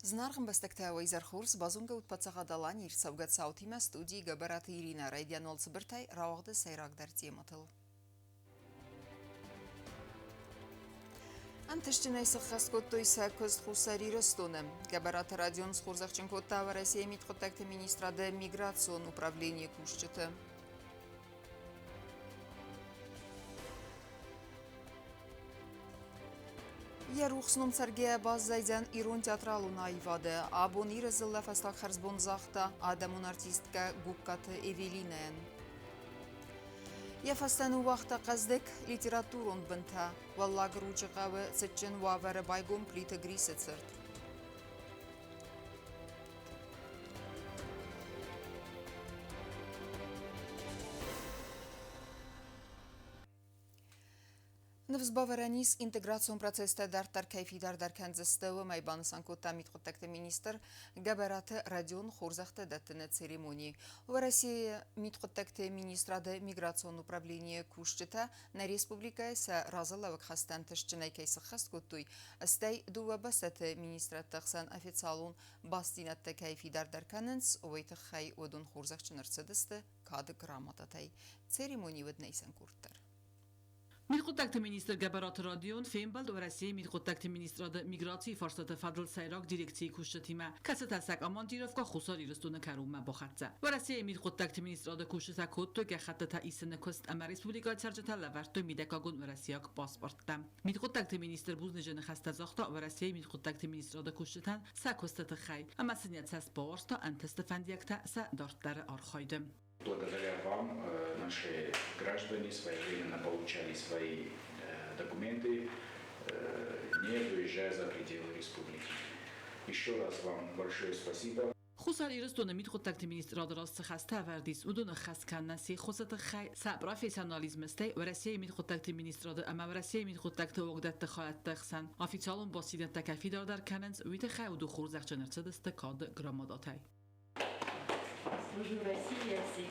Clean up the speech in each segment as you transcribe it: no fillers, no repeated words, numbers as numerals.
Зынаргъ ӕмбӕстӕгтӕ, уӕ изӕр хорз! Базонгӕ ут Паддзахад Аланийы ӕрцӕугӕ цаутимӕ студийы Гӕбӕраты Иринӕ райдиан уал цыбыртӕй рауагъды сӕйрагдӕр темӕтыл. Ӕнтыстджынӕй сыххӕст кодтой сӕ куыст Хуссар Ирыстоны. Гӕбӕраты Радион схорзӕхджын кодта Уӕрӕсейы мидхъуыддӕгты министрады миграцион управленийы кусджыты. Йӕ рухс ном цӕргӕйӕ баззайдзӕн ирон театралон аивады. Абон Иры дзыллӕ фӕстаг хӕрзбон загъта адӕмон артисткӕ Гугкаты Эвелинӕйӕн. Йӕ фӕстӕ ныууагъта хъӕздыг литературон бынтӕ. Уӕллаг Ручъы хъӕуы цытджын уавӕры байгом Плиты Грисы цырт. Ныфс бавӕрӕн ис, интеграцион процесстӕ дарддӕр кӕй фидардӕр кӕндзысты, уымӕй, банысан кодта мидхъуыддӕгты министр Гӕбӕраты Родион хорзӕхтӕ дӕттыны церемонийы. Уӕрӕсейы мидхъуыддӕгты министрады миграцион управленийы кусджытӕ нӕ республикӕйы сӕ разылӕууӕг хӕстӕ ӕнтыстджынӕй кӕй сыххӕст кодтой, стӕй дыууӕ бӕстӕты министрадты хсӕн официалон бастдзинӕдтӕ кӕй фидардӕр кӕнынц, уый тыххӕй уыдон хорзӕхджын ӕрцыдысты кады грамотатӕй. Церемони уыд нӕ исӕн дӕр. Мидхъуыддӕгты министр Гӕбӕраты Родион фембӕлд Уӕрӕсейы мидхъуыддӕгты министрады миграцийы фарстаты фӕдыл сӕйраг дирекцийы кусджытимӕ, кӕцытӕ сӕ командировкӕ Хуссар Ирыстоны кӕронмӕ бахӕццӕ. Уӕрӕсейы мидхъуыддӕгты министрады кусджытӕ кодтой гӕххӕттытӕ исыны куыст ӕмӕ республикӕйы цӕрджытӕ лӕвӕрдтой мидӕггагон уӕрӕсейаг паспорттӕ. Мидхъуыддӕгты министр бузныджы ныхӕстӕ загъта Уӕрӕсейы мидхъуыддӕгты министрады кусджытӕн сӕ куысты тыххӕй ӕмӕ сын йӕ цӕст бауарзта ӕнтысты фӕндиӕгтӕ сӕ дарддӕры архайды. Благодаря вам наши граждане своевременно получали свои документы, не выезжая за пределы республики. Еще раз вам большое спасибо. Хуссар Ирыстоны мидхъуыддӕгты министрады раз цы хӕстӕ ӕвӕрд ис, уыдоны ӕххӕст кӕнынӕн се ххуысы тыххӕй сӕ профессионализмы, стӕй Уӕрӕсейы мидхъуыддӕгты министрады ӕмӕ Уӕрӕсейы мидхъуыддӕгты уагдӕтты хайӕдты хсӕн официалон бастдзинӕдтӕ кӕй фидардӕр кӕнынц, уый тыххӕй уыдон хорзӕхджын ӕрцыдысты кады грамотатӕй. Служу России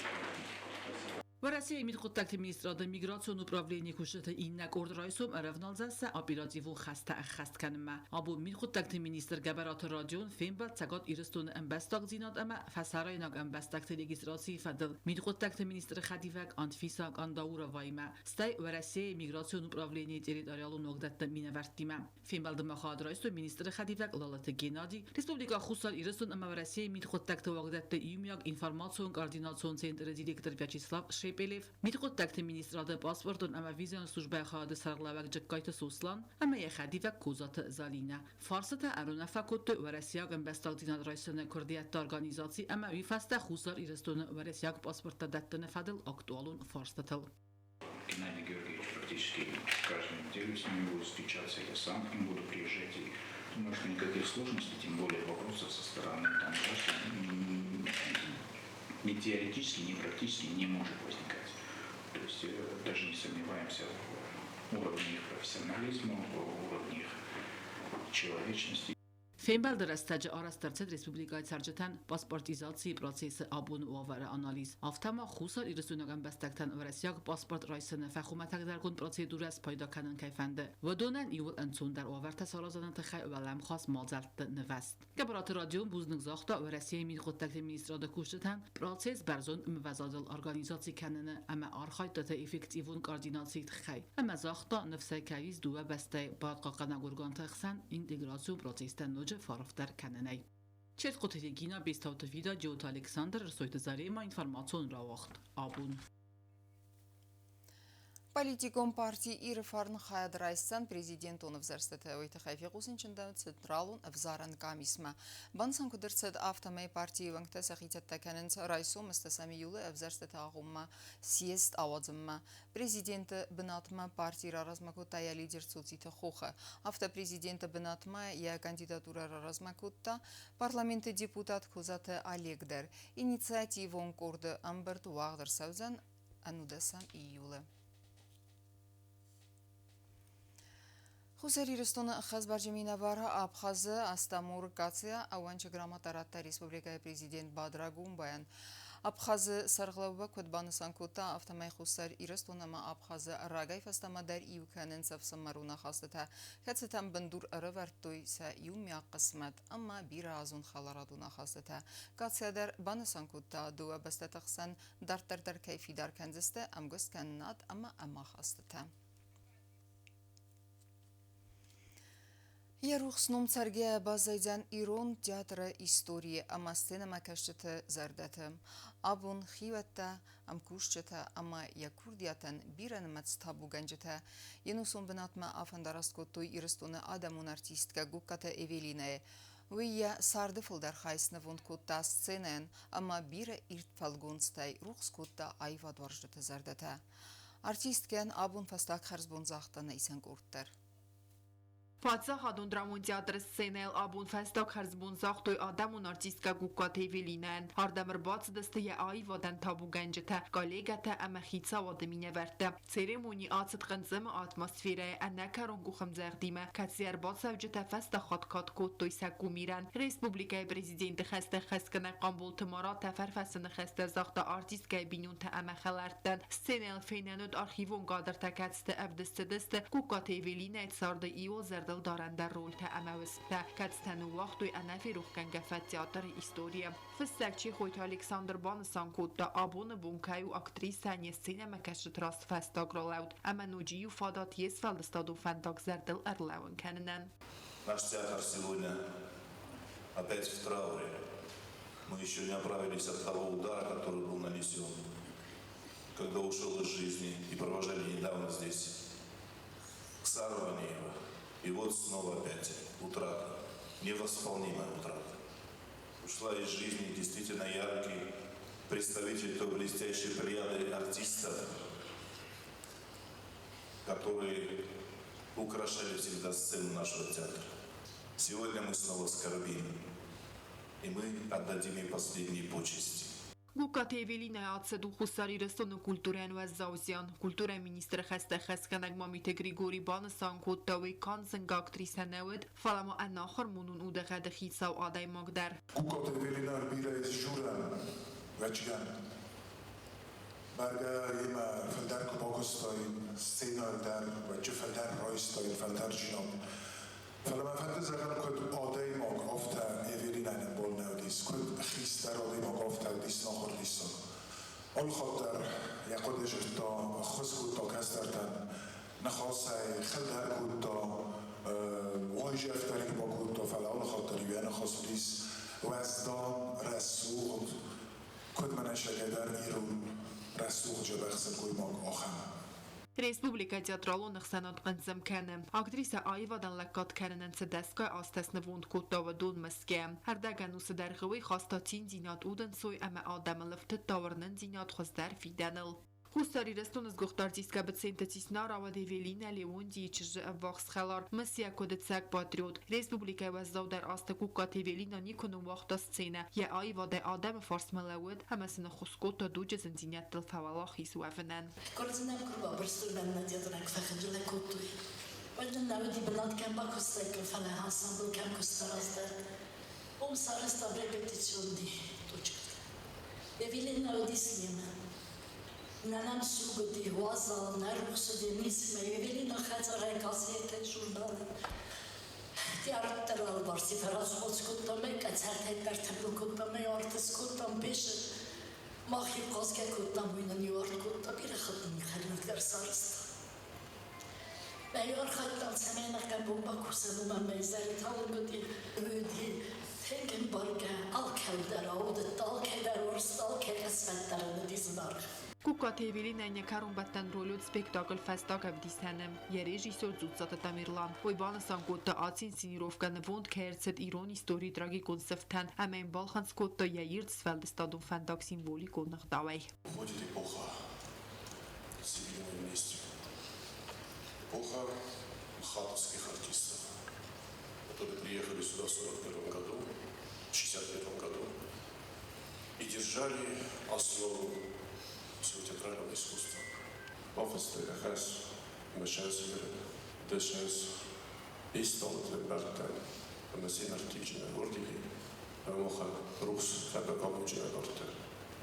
Уӕрӕсейы мидхъуыддӕгты министрады миграцион управленийы кусджыты иннӕ къорд райсом ӕрӕвналдзӕн сӕ оперативон хӕстӕ ӕххӕст кӕнынмӕ. Абон мидхъуыддӕгты министр Гӕбӕраты Родион фембӕлд Цӕгат Ирыстоны ӕмбӕстагдзинад ӕмӕ фӕсарӕйнаг ӕмбӕстӕгты регистрацийы фӕдыл мидхъуыддӕгты министры хӕдивӕг Анфиса Къандауроваимӕ, стӕй Уӕрӕсейы миграцион управленийы территориалон уагдӕтты минӕвӕрттимӕ. Фембӕлды ма хайад райстой министры хӕдивӕг Лалыты Геннади, Республикӕ Хуссар Ирыстон ӕмӕ Уӕрӕсейы мидхъуыддӕгты уагдӕтты иумиаг информацион-координацион центры директор Вячеслав Шепелев, мидхъуыддӕгты министрады паспортон ӕмӕ визӕйон службӕйы хайады сӕргълӕууӕг Джыккайты Сослан ӕмӕ йӕ хӕдивӕг Козаты Залинӕ. Фарсытӕ ӕруынаффӕ кодтой уӕрӕсейаг ӕмбӕстагдзинад райсыны куырдиӕтты организаци ӕмӕ уый фӕстӕ Хуссар Ирыстоны уӕрӕсейаг паспорттӕ дӕттыны фӕдыл актуалон фарстытыл. Геннадий Георгиевич практически каждую неделю с ними будет встречаться, я сам к ним буду приезжать. И думаю, что никаких сложностей, тем более вопросов со стороны там, граждан, ни теоретически, ни практически не может возникать. То есть даже не сомневаемся в уровне их профессионализма, в уровне их человечности. Фембӕлды рӕстӕджы арӕзт ӕрцыд республикӕйы цӕрджытӕн паспортизацийы процессы абоны уавӕры анализ, афтӕ ма Хуссар Ирыстойнаг ӕмбӕстӕгтӕн уӕрӕсейаг паспорт райсыны фӕхуымӕтӕгдӕргонд процедурӕ спайда кӕнын кӕй фӕнды, уыдонӕн иууыл ӕнцондӕр уавӕртӕ саразыны тыххӕй уӕлӕмхас мадзӕлтты нывӕзт. Гӕбӕраты Родион бузныг загъта Уӕрӕсейы мидхъуыддӕгты министрады кусджытӕн процесс бӕрзонд ӕмвӕзадыл организаци кӕныны ӕмӕ архайдтыты эффективон координацийы тыххӕй ӕмӕ загъта, ныфсӕй кӕй ис дыууӕ бӕстӕйы барадхъахъхъӕнӕг органты хсӕн интеграцион процесстӕ ноджы фӕарфдӕр кӕнынӕй. Ческъуты Регина, Бестауты Вида, Джиоты Александр, Рсойты Зарема, информацион рауагъд. Абон. Политикон парти Иры фарн хайад райсдзӕн президентон ӕвзӕрстыты. Уый тыххӕй фехъусын чындӕуыд Централон ӕвзарӕн къамисмӕ. Банысан куыд ӕрцыд, афтӕмӕй партийы уӕнгтӕ сӕхи цӕттӕ кӕнынц райсомы 8 июлы ӕвзӕрстыты агъоммӕ съезд ауадзынмӕ. Президенты бынатмӕ парти раразмӕ кодта йӕ лидер Цоциты Хохы. Афтӕ президенты бынатмӕ йӕ кандидатурӕ раразмӕ кодта парламенты депутат Козаты Олег дӕр. Инициативон къорды ӕмбырд уагъд ӕрцӕудзӕн ӕнудӕсӕм июлы. Хуссар Ирыстоны ӕххӕстбарджы минӕвар Абхазы Астамур Кация ӕууӕнчы грамота радта республикӕйы президент Бадра Гумбайӕн. Абхазы сӕргълӕууӕг куыд банысан кодта, афтӕмӕй Хуссар Ирыстон ӕмӕ Абхазы рагӕй фӕстӕмӕ дӕр иу кӕнынц ӕфсымӕрон ахастытӕ, кӕцытӕн бындур ӕрӕвӕрдтой сӕ иумиаг хъысмӕт ӕмӕ бирӕазон хӕларадон ахастытӕ. Кӕцыдӕр банысан кодта, дыууӕ бӕстӕты хсӕн дарддӕр дӕр кӕй фидар кӕндзысты ӕмгуысткӕнынад ӕмӕ ӕмахастытӕ. Йӕ рухс ном цӕргӕйӕ баззайдзӕн Ирон театры историйы ӕмӕ сценӕмӕкӕсджыты зӕрдӕты. Абон хиуӕттӕ, ӕмкусджытӕ ӕмӕ йӕ курдиатӕн бирӕнымӕц табугӕнджытӕ йе нусон бынатмӕ афӕндараст кодтой Ирыстоны адӕмон артисткӕ Гугкаты Эвелинӕйы. Уый йӕ царды фылдӕр хай снывонд кодта сценӕйӕн ӕмӕ бирӕ ирд фӕлгонцтӕй рухс кодта аивадуарзджыты зӕрдӕтӕ. Артисткӕйӕн абон фӕстаг хӕрзбон загъта нӕ исӕн къорд дӕр. Паддзахадон драмон театры сценӕйыл абон фӕстаг хӕрзбон загътой адӕмон артисткӕ Гугкаты Эвелинӕйӕн. Ардӕм ӕрбацыдысты йӕ аивадӕн табугӕнджытӕ, коллегӕтӕ ӕмӕ хицауады минӕвӕрттӕ. Церемони ацыд хъынцъымы атмосферӕйы ӕнӕкӕрон къухӕмдзӕгъдимӕ, кӕцы ӕрбацӕуджытӕ фӕстаг хатт кад кодтой сӕ кумирӕн. Республикӕйы президенты хӕстӕ хӕсгӕнӕг Хъамболты Марат тӕфӕрфӕсы ныхӕстӕ загъта артисткӕйы бинонтӕ ӕмӕ хӕлӕрттӕн. Сценӕйыл фенӕн уыд архивон кадртӕ, кӕцыты ӕвдыст цыдысты Куккаты Эвелинӕйы царды иуыл зӕрдылдарӕндӕр рольтӕ ӕмӕ уысмтӕ, кӕцытӕ ныууагътой ӕнӕферохгӕнгӕ фӕд театры историйы. Фыссӕг Чехойты Александр банысан кодта, абоны бон кӕй у актрисӕ не сценӕмӕкӕсджыты раз фӕстаг ралӕуд ӕмӕ ноджы иу фадат йе сфӕлдыстадон фӕндаг зӕрдыл ӕрлӕууын кӕнынӕн. Наш театр сегодня опять в трауре. Мы еще не оправились от того удара, который был нанесен, когда ушел из жизни и провожали недавно здесь Ксару Ванеева. И вот снова опять утрата, невосполнимая утрата. Ушла из жизни действительно яркий представитель той блестящей плеяды артистов, которые украшали всегда сцену нашего театра. Сегодня мы снова скорбим, и мы отдадим ей последние почести. Гугкаты Эвелинӕ ацыд у Хуссар Ирыстоны культурӕйӕн уӕззау зиан. Культурӕйы министры хӕстӕ хӕсгӕнӕг Мамиты Григори банысан кодта, уый канд зынгӕ актрисӕ нӕ уыд, фӕлӕ ма ӕнахуыр монон удыгъӕды хицау адӕймаг дӕр. Гугкаты Эвелинӕ бирӕ журӕн вӕчгӕн. Бӕргӕ имӕ фылдӕр куы бакуыстаин сценӕйыл дӕр, вӕччы фылдӕр райстаин фӕлтӕрджинад. Фӕлӕ мӕ фӕнды зӕгъын, куыд адӕймаг, афтӕ Эвелинӕ ӕмбал нӕ уыдис, куыд хистӕр адӕймаг, афтӕ уыдис нахуыр диссаг. Алыхатт дӕр йӕ хъуыды зыдта, ӕххуыс кодта кӕстӕртӕн, ныхасӕй хыл дӕр кодта, уайдзӕф дӕр-иу бакодта, фӕлӕ алыхатт дӕр-иу йӕ ныхас уыдис уӕздан, рӕсугъд, куыд мӕнӕ сӕгӕдӕр ирон рӕсугъд дзӕбӕх сылгоймаг, ахӕм. Республикӕ театралон ӕхсӕнад хъынцъым кӕны. Актрисӕ аивадӕн лӕггад кӕнынӕн цы дӕсгай азтӕ снывонд кодта, уыдон мысгӕ. Ӕрдӕгӕнусы дӕргъы уый хаста циндзинад, удӕнцой ӕмӕ адӕмы лыфтыдта уырнындзинад хуыздӕр фидӕныл. Хуссар Ирыстоны сгуыхт артисткӕ Быценты Тиснара рауад Эвелинӕ Леонтийы чызджы ӕввахс хӕлар, мысйӕ куыд ӕцӕг патриот. Республикӕйы уӕззаудӕр азты Куккаты Эвелинӕ никуы ныууагъта сценӕ, йӕ аивадӕй адӕмы фарсмӕ лӕууыд ӕмӕ сын ӕххуыс кодта дуджы зындзинӕдтыл фӕуӕлахиз уӕвынӕн. Курдзынӕн куы рбабырстой мӕнмӕ театраг фӕхынджылӕг кодтой. Уӕд нын нӕ уыди бынат кӕм бакуыстаиккам, фӕлӕ ансамбль кӕм куыста раздӕр, уым сарӕзтам репетиционный точкӕтӕ. Эвелинӕ уыдис немӕ. Нӕ нӕм суг уыди, уазал, нӕ рухс уыди, ницымӕ. Эвелинӕ хӕдзарӕй газетӕй, журналӕй Театры алыварс фӕразхос кодтам, ӕй къӕцӕлтӕй бӕртӕбыл кодтам, ӕй арт скодтам песы. Мах-иу хъазгӕ кодтам, уый нын-иу арт кодта, бирӕ хатт нын хӕринаг дӕр сарӕзта. Мӕ архайдтам, цӕмӕй нӕхъӕн бон бакусӕм, уымӕн мӕ изӕры талынг уыди, уыди тынг ӕмбаргӕ, алкӕуыл дӕр аудыдта, алкӕй дӕр уарзта, алкӕй хъысмӕт дӕр ын уыди зынаргъ. Куккаты Эвелинӕ кӕронбӕттӕн роль уыд спектакль «Фӕстаг ӕвдисӕн-ы». Йӕ режиссер Дзуццаты Тамерлан. Уый банысан кодта, ацы инсценировкӕ нывонд кӕй ӕрцыд ирон историйы трагикон сыфтӕн ӕмӕ йын балхынцъ кодта йӕ ирд сфӕлдыстадон фӕндаг символикон ӕгъдауӕй. Уходит эпоха цивильной мести. Эпоха мхатовских артистов, которые приехали сюда в 1941 году, в 1961 году и держали основу всего театрального искусства. Бафыстой йӕ хӕс ӕмӕ сӕ дӕсӕз исталыты ӕмбӕлттӕн ӕмӕ се нӕрттивджынӕн уырдыги ӕмӕ махӕн рухс фӕбӕкамонджынӕн ардта.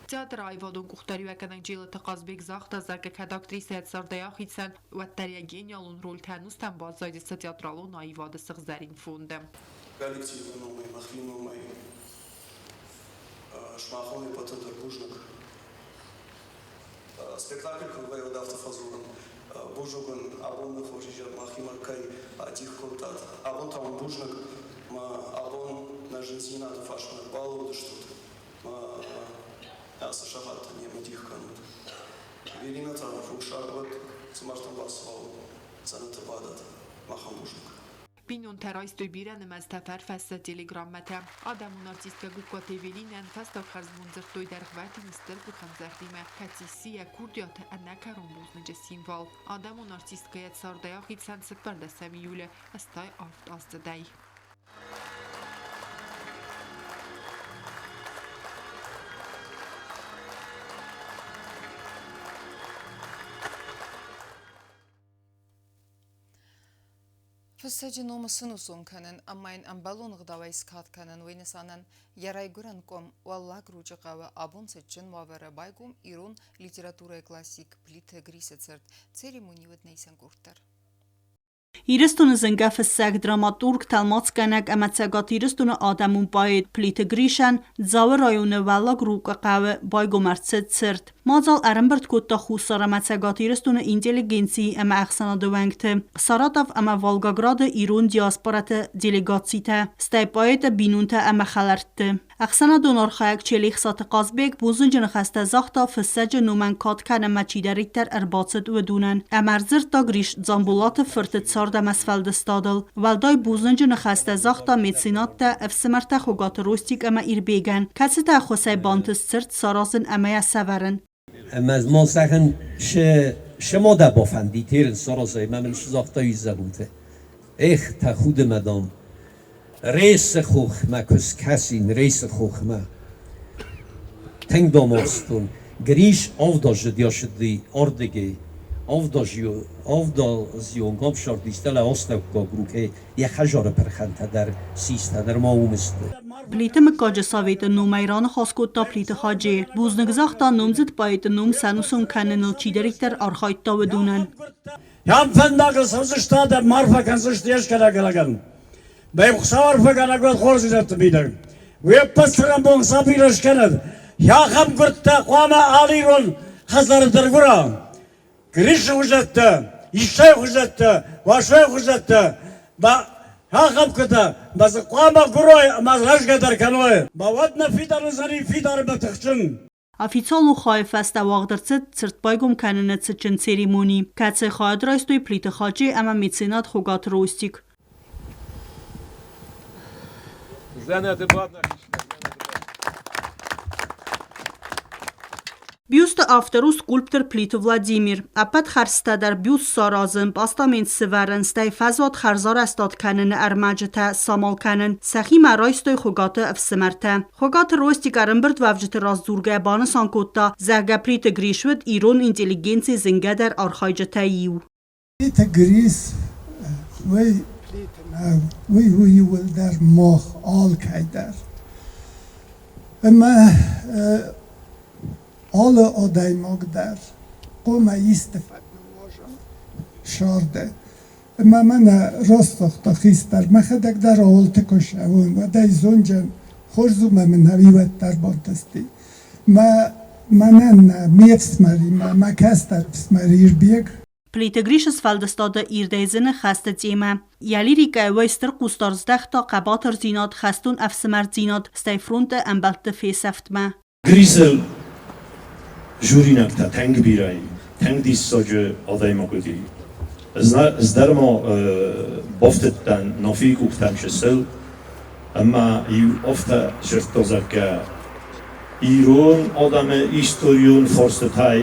Театры аивадон къухдариуӕггӕнӕг Джелыты Хъазбег загъта, зӕгъгӕ, кӕд актрисӕ цардӕй ахицӕн, уӕддӕр йӕ гениалон рольтӕ ӕнустӕм баззайдысты театралон аивады сыгъзӕрин фонды. Коллективы номӕй, мӕхи номӕй сымахӕн уе ппӕтӕн дӕр бузныг. Спектакль куы вӕййы, уӕд афтӕ фӕдзурын: бузныг уын, абон нӕ хорз изӕр махимӕ кӕй адих кодтат. Абон та уын бузныг, мӕ абон нӕ зындзинады фарсмӕ ӕрбалӕудыстут, мӕ ацы сахаттӕ немӕ дих кӕнут. Веринӕ та рухсаг уӕд, цымӕртӕм бацӕуӕм, дзӕнӕты бадӕд. Махӕн бузныг. Бинонтӕ райстой бирӕнымӕц тӕфӕрфӕсы телеграммӕтӕ. Адӕмон артисткӕ Гугкаты Эвелинӕн фӕстаг хӕрзбон дзырдтой дӕргъвӕтин стыр къухӕмдзӕгъдимӕ, кӕцы сси йӕ курдиаты ӕнӕкӕрон бузныджы символ. Адӕмон артисткӕйӕ цардӕй ахицӕн цыппӕрдӕсӕм июлы 87 аздзыдӕй. Фыссӕджы номы сынусон кӕнын ӕмӕ йын ӕмбӕлон ӕгъдауӕй скад кӕнын, уый нысанӕн йӕ райгуырӕн къуым Уӕллаг Ручъы хъӕуы абон цытджын уавӕры байгом ирон литературӕйы классик Плиты Грисы цырт. Церемони уыд нӕ исӕн къорд дӕр. Ирыстоны зынгӕ фыссӕг, драматург, тӕлмацгӕнӕг ӕмӕ Цӕгат Ирыстоны адӕмон поэт Плиты Гришӕн Дзауы районы Уӕллаг Рукъы хъӕуы байгом ӕрцыд цырт. Мадзал ӕрӕмбырд кодта Хуссар ӕмӕ Цӕгат Ирыстоны интеллигенцийы ӕмӕ ӕхсӕнады уӕнгты, Саратов ӕмӕ Волгограды ирон диаспораты делегацитӕ, стӕй поэты бинонтӕ ӕмӕ хӕлӕртты. Ӕхсӕнадон архайӕг Челехсаты Хъазбег бузныджы ныхӕстӕ загъта фыссӕджы номӕн кад кӕнынмӕ чидӕриддӕр ӕрбацыд, уыдонӕн ӕмӕ ӕрдзырдта Гриш Дзамболаты фырты цард ӕмӕ сфӕлдыстадыл. Уӕлдай бузныджы ныхӕстӕ загъта меценаттӕ, ӕфсымӕртӕ Хуыгаты Ростик ӕмӕ Ирбегӕн, кӕцытӕ ӕххуысӕй бантыст цырт саразын ӕмӕ йӕ сӕвӕрын. Ӕмӕ ма зӕгъын, шы ма дӕ бафӕндид терын саразай, мӕ мын шы загъта изӕгъуты. Эх, тӕхуды мӕ дам, Ресы хохмӕ куы скӕсин, Ресы хохмӕ. Тынг домастон. Гриш авдазы дӕсыди ардыгӕй, авдазион гамсарди стӕлӕ астӕуккаг рукъе йӕ хӕдзары пырхӕнтӕ дӕр систа, нырма уым сты. Плиты мыггаджы советы номӕй раныхас кодта Плиты Хаджи. Бузныг загъта номдзыд поэты ном сӕнусон кӕныныл чидӕриддӕр архайдта, уыдонӕн. Ам фӕндагыл цӕудзысты адӕм, арфӕ кӕндзысты йе скӕнӕг лӕгӕн. Мӕ Хуыцау арфӕгӕнӕг уӕд хорздзинӕдты мидӕг. Уе ппӕт цӕрӕнбон сабирӕ скӕнӕд. Ахӕм гуырдтӕ хъуамӕ алы ирон хӕдзары дӕр гуыра. Грисы хуызӕттӕ, Иссӕйы хуызӕттӕ, Уасойы хуызӕттӕ, ма ахӕм куытӕ, ма дзы хъуамӕ гуырой ӕмӕ рӕзгӕ дӕр кӕной. Ма уӕд нӕ фидар уыдзӕни фидар ӕмӕ тыхджын. Официалон хайы фӕстӕ уагъд ӕрцыд цырт байгом кӕныны цытджын церемони, кӕцыйы хайад райстой Плиты Хаджи ӕмӕ меценат Хуыгаты Ростик. Дзӕнӕты бад Бюсты автор у скульптор Плиты Владимир. Ӕппӕт хӕрдзтӕ дӕр бюст саразын, постамент сывӕрын, стӕй фӕзуат хӕрзарӕзтад кӕныны ӕрмӕджытӕ самал кӕнын сӕхимӕ райстой Хуыгаты ӕфсымӕртӕ. Хуыгаты Ростик ӕрӕмбырдуӕвджыты раз дзургӕ банысан кодта, зӕгъгӕ, Плиты Гриш уыд ирон интеллигенцийы зынгӕдӕр архайджытӕй иу. Плиты Грис уый нӕу, уый у иууылдӕр мах алкӕй дӕр. Ӕмӕ алы адӕймаг дӕр хъуамӕ исты фӕд ныууадза сӕрды. Ӕмӕ мӕнӕ раст загъта хистӕр, мӕхӕдӕг дӕр ауылты куы ссӕуон, уӕд ӕй зонджын, хорз у мӕ мын ӕви уӕддӕр бантысти. Мӕ мӕнӕн ме фсымӕримӕ, мӕ кӕстӕр ӕфсымӕр Ирбег. Плиты Грисы сфӕлдыстады ирдӕй зыны хӕсты темӕ. Йӕ лирикӕйы уый стыр хъусдард здӕхта хъӕбатырдзинад, хӕстон ӕфсымӕрдзинад, стӕй фронты ӕмбӕлтты фесӕфтмӕ. Грисы журинӕгтӕ тынг бирӕ, тынг диссаджы адӕймаг уыди. Ӕз дӕр ма бафтыдтӕн Нафийы къухтӕм чысыл, ӕмӕ-иу афтӕ дзырдта, зӕгъгӕ, ирон адӕмы историон фарстытӕй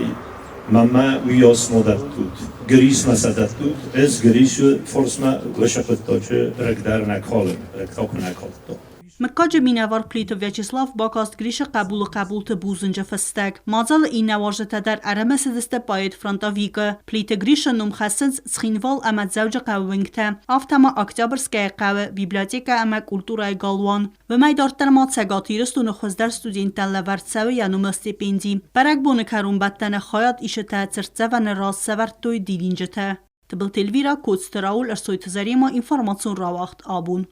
мӕнмӕ уыйас ма дӕттут, Грисмӕ сӕ дӕттут, ӕз Грисы фарсмӕ уыцы хъуыддаджы рыг дӕр нӕ калын, рыг та куы нӕ калдта. Мыггаджы минӕвар Плиты Вячеслав бакаст Грисы хъӕбулы хъӕбулты бузынджы фыстӕг. Мадзалы иннӕ уазджытӕ дӕр ӕрымысыдысты поэт-фронтовикы. Плиты Грисы ном хӕссынц Цхинвал ӕмӕ Дзӕуджыхъӕуы уынгтӕ, афтӕ ма Октябрьскӕйы хъӕуы библиотекӕ ӕмӕ культурӕйы галуан. Уымӕй дарддӕр ма Цӕгат Ирыстоны хуыздӕр студенттӕн лӕвӕрд цӕуы йӕ номыл стипенди. Бӕрӕгбоны кӕронбӕттӕны хайад исытӕ цыртдзӕвӕны раз сӕвӕрдтой дидинджытӕ. Тыбылты Эльвирӕ, Коцты Рауль, Ӕрсойты Заремӕ, информацион рауагъд абон.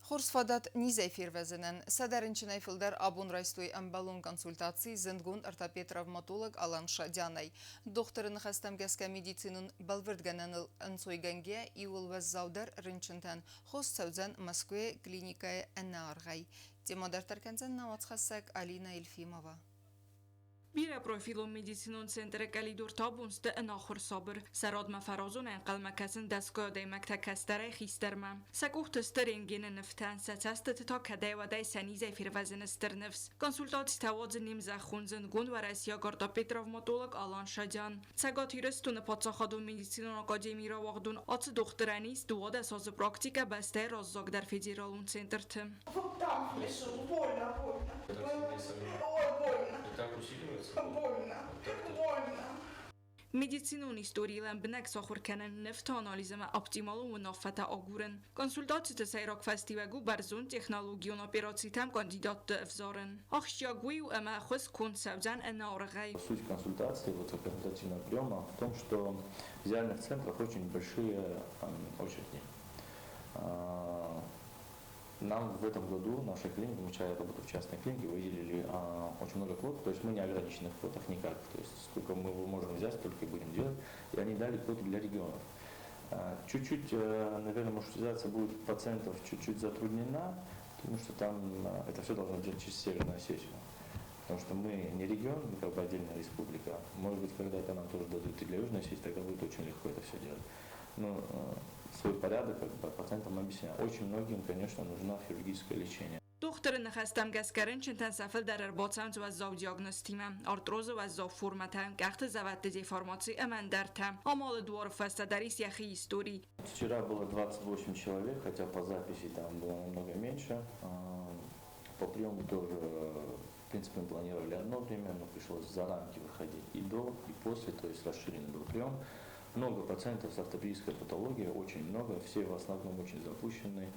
Хорз фадат низӕй фервӕзынӕн. 100 рынчынӕй фылдӕр абон райстой ӕмбӕлон консультаци зындгонд ортопед-травматолог Алан Шадянӕй. Дохтыры ныхӕстӕм гӕсгӕ медицинон бӕлвырдгӕнӕныл ӕнцойгӕнгӕ иууыл уӕззаудӕр рынчынтӕн хос цӕудзӕн Мӕскуыйы клиникӕйы ӕнӕаргъӕй. Темӕ дарддӕр кӕндзӕн нӕ уацхӕссӕг Алина Елфимова. Бирӕпрофилон медицинон центры къӕлидорты абон сты ӕнахуыр сабыр. Сӕ радмӕ фӕразон ӕнхъӕлмӕ кӕсын дӕсгай адӕймӕгтӕ кӕстӕрӕй хистӕрмӕ. Сӕ къухты сты рентгены нывтӕ, сӕ цӕстыты та кӕдӕй-уӕдӕй сӕ низӕй фервӕзыны стыр ныфс. Консультацитӕ уадзы не мзӕххон зындгонд уӕрӕсейаг ортопед-травматолог Алан Шадян. Цӕгат Ирыстоны паддзахадон медицинон академийы рауагъдон ацы дохтырӕн ис 12 азы практикӕ бӕстӕйы раззагдӕр федералон центрты. Вот там смешил. Больно, больно. Ой, больно. Так усиливается? Больно. Больно. Медицинон историйы лӕмбынӕг сахуыр кӕнын, нывты анализ ӕмӕ оптималон уынаффӕтӕ агурын. Консультациты сӕйраг фӕстиуӕг у бӕрзонд технологион операцитӕм кандидатты ӕвзарын. Ахсджиаг уый у, ӕмӕ ӕххуыс конд цӕудзӕн ӕнӕаргъӕй. Суть консультации, вот консультативного приема в том, что в федеральных центрах очень большие очереди. Нам в этом году наша клиника, мы вчера работали в частной клинике, выделили очень много квот, то есть мы не ограничены в квотах никак, то есть сколько мы можем взять, столько и будем делать, и они дали квоты для регионов. Чуть-чуть, наверное, маршрутизация будет пациентов чуть-чуть затруднена, потому что там это все должно делать через Северную Осетию. Потому что мы не регион, мы как бы отдельная республика. Может быть, когда-то нам тоже дадут и для Южной Осетии, тогда будет очень легко это все делать. Но свой порядок как бы пациентам объясняю. Очень многим, конечно, нужно хирургическое лечение. Дохтыры ныхӕстӕм гӕсгӕ рынчынтӕн сӕ фылдӕр ӕрбацӕуынц уӕззау диагнозтимӕ: артрозы уӕззау формӕтӕ, къӕхты зӕвӕтты деформаци ӕмӕ ӕндӕртӕ. Амалы дуары фӕстӕ дӕр ис йӕхи истори. Вчера было 28 человек, хотя по записи там было намного меньше. По приему тоже, в принципе, мы планировали одно время, но пришлось за рамки выходить и до, и после, то есть расширенный был прием. Много пациентов с ортопедической патологией, очень много, все в основном очень запущенные.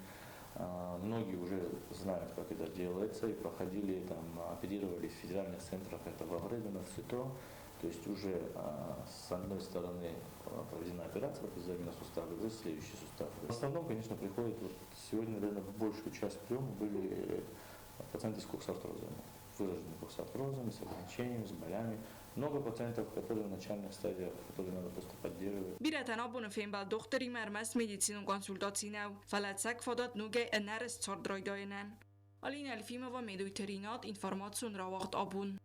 Многие уже знают, как это делается, и проходили, там, оперировались в федеральных центрах, это во Вредено, в СИТО. То есть уже с одной стороны проведена операция по замена сустава, уже следующий сустав. В основном, конечно, приходит, вот сегодня, наверное, большую часть приема были пациенты с коксартрозами, выраженными коксартрозами, с ограничениями, с болями. Много пациентов, которые в начальных стадиях, которые надо просто поддерживать. Бирӕтӕн абоны фембӕлд дохтыримӕ ӕрмӕст медицинон консультаци нӕу, фӕлӕ ӕцӕг фадат ногӕй ӕнӕрыст цард райдайынӕн. Алина Альфимова, Медойты Ринат, информацион рауагъд абон.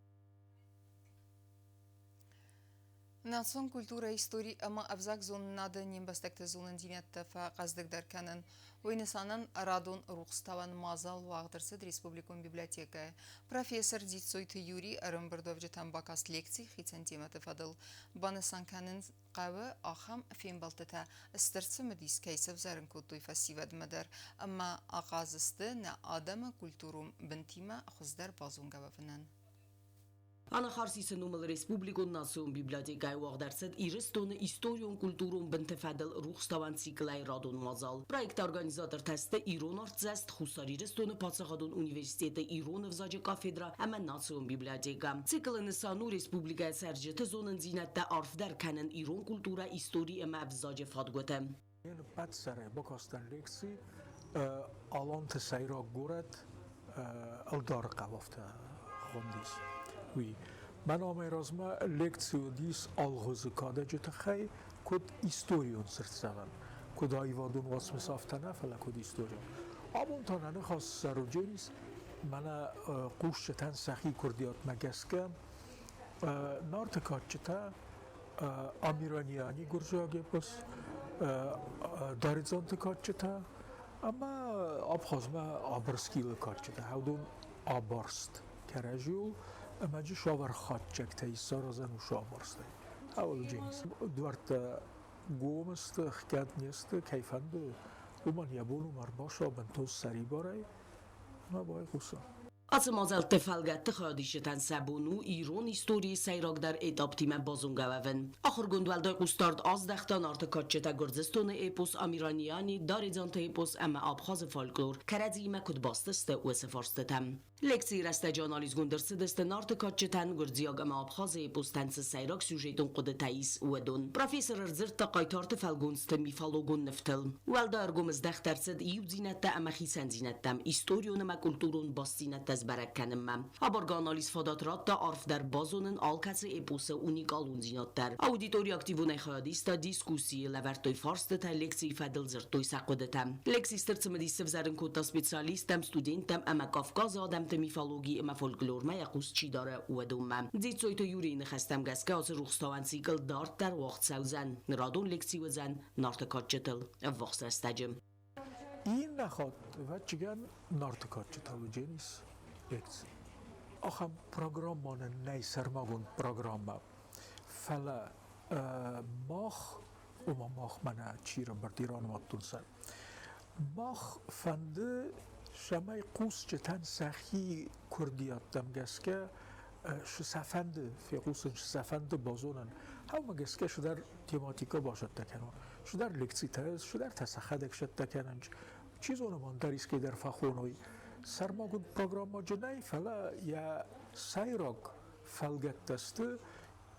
Национ культурӕ, истори ӕмӕ ӕвзагзонынады не мбӕстӕгты зонындзинӕдтӕ фӕхъӕздыгдӕр кӕнын. Уый нысанӕн радон рухстауӕн мадзал уагъд ӕрцыд республикон библиотекӕйы. Профессор Дзиццойты Юрий ӕрӕмбырдуӕвджытӕн бакаст лекци хицӕн темӕты фӕдыл. Банысан кӕнын хъӕуы ахӕм фембӕлдтытӕ стыр цымыдис кӕй сӕвзӕрын кодтой фӕсивӕдмӕ дӕр ӕмӕ ахъаз сты нӕ адӕмы культурон бынтимӕ хуыздӕр базонгӕ уӕвынӕн. Анахарсисы номыл республикон национ библиотекӕйы уагъд ӕрцыд Ирыстоны историон-культурон бынты фӕдыл рухстауӕн циклӕй радон мадзал. Проекты организатортӕ сты Ирон артдзӕст, Хуссар Ирыстоны паддзахадон университеты ирон ӕвзаджы кафедрӕ ӕмӕ национ библиотекӕ. Циклы нысан у республикӕйы цӕрджыты зонындзинӕдтӕ арфдӕр кӕнын ирон культурӕ, истори ӕмӕ ӕвзаджы фадгуыты. Ӕппӕт сӕрӕй бакастӕн лекци Аланты сӕйраг горӕт Ӕлдары хъӕуӕфтӕ хуындис, уый. Мӕн амӕй размӕ лекци уыдис Алгъуызы кадӕджы тыххӕй, куыд историон цыртдзӕвӕн, куыд аивадон уацмыс афтӕ нӕ, фӕлӕ куыд историон. Абон та нӕ ныхас Сарудженис мӕнӕ хъусджытӕн сӕхи куырдиатмӕ гӕсгӕ Нарты кадджытӕ Амираниани гуырдзиаг эпос, Даредзанты кадджытӕ ӕмӕ Абхазмӕ Абырскилы кадджытӕ. Уыдон абарст кӕрӕдзиуыл ӕмӕ джы савӕр хатджӕгтӕ исаразӕн уыцы абарстӕй. Ауылдженис. Дуӕрттӕ гом сты, хгӕд не сты, кӕй фӕнды, уымӕн йӕ бон у ӕрбацӕуа бынтон сӕрибарӕй. Ӕмӕ байхъусӕм. Ацы мадзӕлтты фӕлгӕтты хайадисджытӕн сӕ бон у ирон историйы сӕйрагдӕр этаптимӕ базонгӕ уӕвын. Ахуыргонд уӕлдай хъусдард аздӕхта Нарты кадджытӕ Гуырдзыстоны эпос Амираниани, Даредзанты эпос ӕмӕ Абхазы фольклор кӕрӕдзиимӕ куыд баст сты, уыцы фарстытӕм. Лекцийы рӕстӕджы анализгонд ӕрцыдысты Нарты кадджытӕн гуырдзиаг ӕмӕ Абхазы эпостӕн цы сӕйраг сюжетон хъуыдытӕ ис, уыдон. Профессор ӕрдзырдта хъайтарты фӕлгонцты мифологон нывтыл. Уӕлдай ӕргом здӕхт ӕрцыд иудзинӕдтӕ ӕмӕ хицӕндзинӕдтӕм, историон ӕмӕ культурон бастдзинӕдтӕ сбӕрӕг кӕнынмӕ. Абаргӕ анализ фадат радта арфдӕр базонын алкӕцы эпосы уникалондзинад дӕр. Аудитори активонӕй хайад иста дискуссийы, лӕвӕрдтой фарстытӕ, лекцийы фӕдыл дзырдтой сӕ хъуыдытӕ. Лекци стыр цымыдис сывзӕрын кодта специалисттӕм, студенттӕм ӕмӕ Кавказы адӕмты мифологи ӕмӕ фольклормӕ йӕ хъус чи дары, уыдонмӕ. Дзиццойты Юрийы ныхӕстӕм гӕсгӕ ацы рухстауӕн цикл дарддӕр уагъд цӕудзӕн. Радон лекци уыдзӕн Нарты кадджытыл ӕввахс рӕстӕджы. Иннӕ хатт, ӕвӕццӕгӕн, Нарты кадджытӕ уыдзӕнис лекци. Ахӕм программӕ нын нӕй сӕрмагонд программӕ, фӕлӕ мах, ома мах мӕнӕ чи рӕмбырд иранымадтонцӕ, мах фӕнды, цӕмӕй хъусджытӕн сӕхи курдиаттӕм гӕсгӕ цы сӕ фӕнды фехъусын, цы сӕ фӕнды базонын, ӕмӕ гӕсгӕ цыдӕр тематикӕ бацӕттӕ кӕнон, цыдӕр лекцитӕ, цыдӕртӕ сӕхӕдӕг цӕттӕ кӕнын. Чи зоны, мӕн дӕр искӕй дӕр фӕхоной. Сӕрмагонд программӕджы нӕй, фӕлӕ йӕ сӕйраг фӕлгӕттӕ сты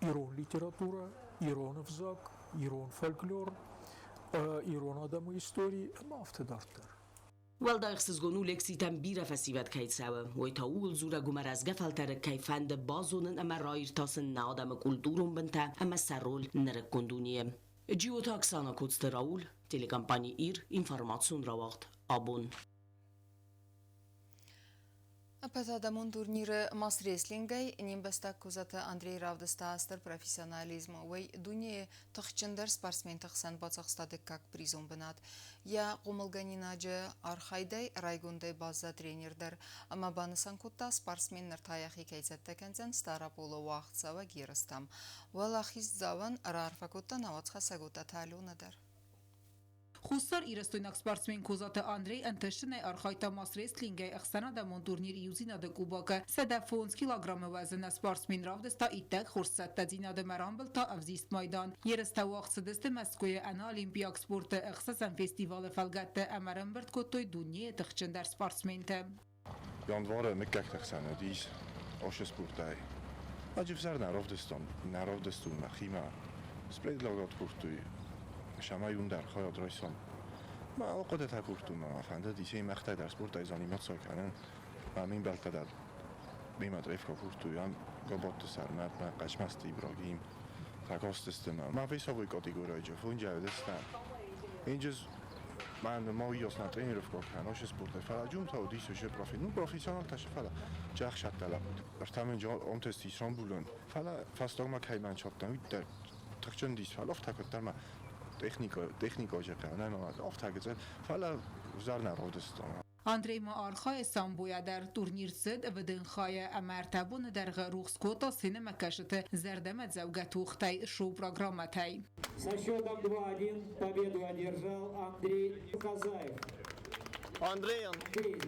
ирон литературӕ, ирон ӕвзаг, ирон фольклор, ирон адӕмы истори ӕмӕ афтӕ дарддӕр. Уӕлдай ӕхсызгон у лекцитӕм бирӕ фӕсивӕд кӕй цӕуы, уый та ууыл дзурӕг у, мӕ рӕзгӕ фӕлтӕры кӕй фӕнды базонын ӕмӕ раиртасын нӕ адӕмы культурон бынтӕ ӕмӕ сӕ роль нырыккон дунейы. Джиоты Оксана Коцты Рауль, телекомпани «Ир», информацион рауагъд «Абон». Ӕппӕтадӕмон турниры мас-рестлингӕй не мбӕстаг Козаты Андрей равдыста стыр профессионализм. Уый дунейы тыхджындӕр спортсменты хсӕн бацахста дыккаг призон бынат. Йӕ хъомылгӕнинаджы архайдӕй райгондӕй баззад тренер дӕр ӕмӕ банысан кодта, спортсмен ныр та йӕхи кӕй цӕттӕ кӕндзӕн Стъараполы уагъдцӕуӕг ерыстӕм. Уӕлахиздзауӕн раарфӕ кодта науӕдзхӕссӕг Отаты Аленӕ дӕр. Хуссар-Ирыстойнаг спортсмен Козаты Андрей ӕнтыстджынӕй архайдта мас-рестлингӕй ӕхсӕнадӕмон турнир Иудзинады Кубок-ы. 105 килограммы уӕзы нӕ спортсмен равдыста иттӕг хорз цӕттӕдзинад ӕмӕ рамбылдта ӕвзист майдан. Ерыстӕ уагъд цыдысты Мӕскуыйы ӕнӕолимпиаг спорты ӕхсӕзӕм фестивалы фӕлгӕтты ӕмӕ ӕрӕмбырд кодтой дунейы тыхджындӕр спортсментӕ. Январы мыггӕгты хсӕн уыдис Ошы спортӕй. Ӕджы взӕр нӕ равдыстон, нӕ равдыстон мӕхимӕ. Спредлогат кодтой, цӕмӕй уым дӕр хайад райсом. Мӕ ахъуыдытӕ кодтон, мӕ фӕндыди семӕхтӕ дӕр спортӕй заниматься кӕнын. Мӕ ме мбӕлттӕ дӕр мемӕ дрейф кодтой ам Габатты сӕрмӕ, мӕ Хъӕцмӕзты Ибрагим. Фӕкастысты мӕ. Мӕ весовой категорийы фонджӕ Инджыз мӕн ма тренировка кӕн, оши спортай, фӕлӕ джумта уыдис уже профи, ну профессионалтӕ шы фӕлӕ джахсадта лӕппут. Ӕртӕ омтест ис рамбулын, фӕлӕ фӕстагмӕ кӕй мӕн чаттам, уыддӕр тыхджын дис, фӕлӕ афтӕ куыддӕр мӕ техника, техника жӕхъӕ, нӕ афтӕ гыццыл, фӕлӕ взӕр нӕ равдыстон. Андрей ма архайы самбойӕ дӕр. Турнир цыд ВДНХ-йы ӕмӕ 3 боны дӕргъы рухс кодта сценӕмӕкӕсджыты зӕрдӕмӕдзӕугӕ тохтӕй, шоу-программӕтӕй. Со счетом 2-1 победу одержал Андрей Казаев. Андрей, Андрей.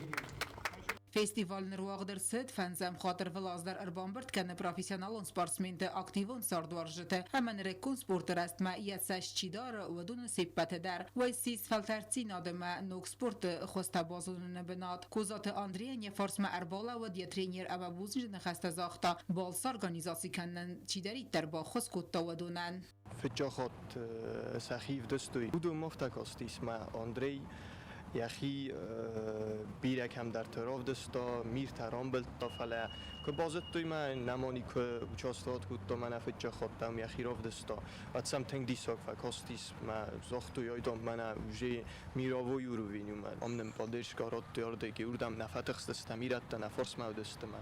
Фестиваль ныр уагъд ӕрцыд фӕндзӕм хатт ӕрвылаз дӕр ӕрбамбырд кӕны профессионалон спортсменты активон цардуарзджыты ӕмӕ нырыккон спорты рӕзтмӕ йӕ цӕст чи дары, уыдоны се ппӕты дӕр. Уый ссис фӕлтӕрддзинад ӕмӕ ног спорты хуызтӕ базоныны бынат. Козаты Андрейӕн йӕ фарсмӕ ӕрбалӕууыд йӕ тренер ӕмӕ бузныджы ныхӕстӕ загъта, балцы организаци кӕнынӕн чидӕриддӕр баххуыс кодта, уыдонӕн. Фыццаг хатт сӕхи ӕвдыстой. Уыдон ма афтӕ кастис мӕ Андрей йӕхи бирӕ кӕмдӕрты равдыста, миртӕ рамбылдта, фӕлӕ куы базыдтой мӕ нӕма никуы участвовать кодта, мӕнӕ фыццаг хатт ӕм йӕхи равдыста, уӕд сӕм тынг диссаг фӕкастис мӕ загътой, айдам мӕнӕ уже мировой уровень у мӕ. Ам нын поддержка радтой ардыгӕй, уырдӕм нӕ фӕтыхстыстӕм, ирӕттӕ нӕ фарсмӕ уыдысты мӕ.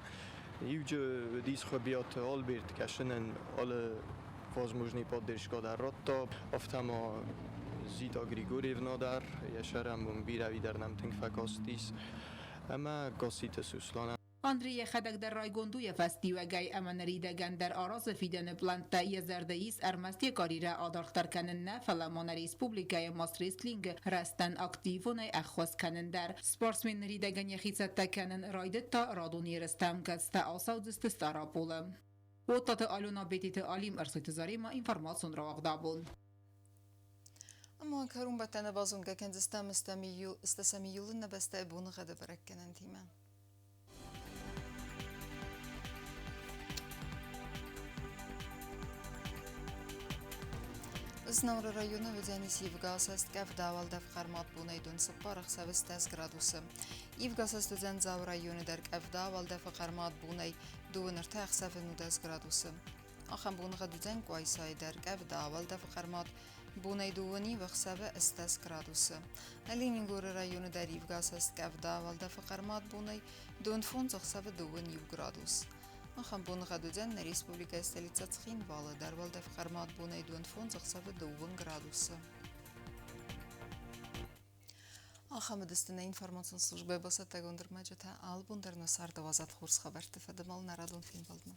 Иуджы уыдис Хуыбиаты Альберт, кӕсынӕн алы возможный поддержка дӕр радта. Афтӕ ма Зита Григорьевна дӕр йӕ сӕрӕнбон бирӕ дӕр нӕм тынг фӕкастис. Ӕмӕ Гасситы Суслан. Андрей йӕхӕдӕг дӕр райгонд у йӕ фӕстиуӕгӕй ӕмӕ ныридӕгӕн дӕр аразы фидӕны плӕнттӕ. Йӕ зӕрды ис ӕрмӕст йӕ карьерӕ адарддӕр кӕнын нӕ, фӕлӕ ма нӕ республикӕйы мас-рестлингы рӕзтӕн активонӕй ӕххуыс кӕнын дӕр. Спортсмен ныридӕгӕн йӕхи цӕттӕ кӕнын райдыдта радон ерыстӕм, кӕцытӕ ацӕудзысты Стъараполы. Оттаты Алена, Бететы Алим, Ӕрсойты Заремӕ, информацион рауагъд абон. Ӕма кӕронбӕттӕны базонгӕ кӕндзыстӕм ӕстӕсӕм июлы нӕ бӕстӕйы боныгъӕды бӕрӕггӕнӕнтимӕ. Знауыры районы уыдзӕнис ивгӕ-асӕст къӕвда, уӕлдӕф хъӕрмад бонӕй дон 4, ӕхсӕвы 10 градусы. Ивгӕ-асӕст уыдзӕн Дзауы районы дӕр къӕвда, уӕлдӕфы хъӕрмад бонӕй 2-3, ӕхсӕвы 19 градусы. Ахӕм боныгъӕд уыдзӕн Къуайсайы дӕр къӕвда, уӕлдӕфы хъӕрмад бонӕй дыууӕ ӕхсӕвы 10 градусы. Ленингоры районы дӕр ивгӕ-асӕст къӕвда, уӕлдӕфы хъӕрмад бонӕй дон 5, ӕхсӕвы 2 градус. Ахӕм боныгъӕд уыдзӕн нӕ республикӕйы столицӕ Цхинвалы дӕр уӕлдӕф хъӕрмад бонӕй дон 5, ӕхсӕвы 2 градусы. Ахӕм уыдысты нӕ информацион службӕйы бацӕттӕгонд ӕрмӕджытӕ. Алы бон дӕр нӕ царды уадзат хорз хабӕртты фӕдыл нӕ радон фембӕлдмӕ.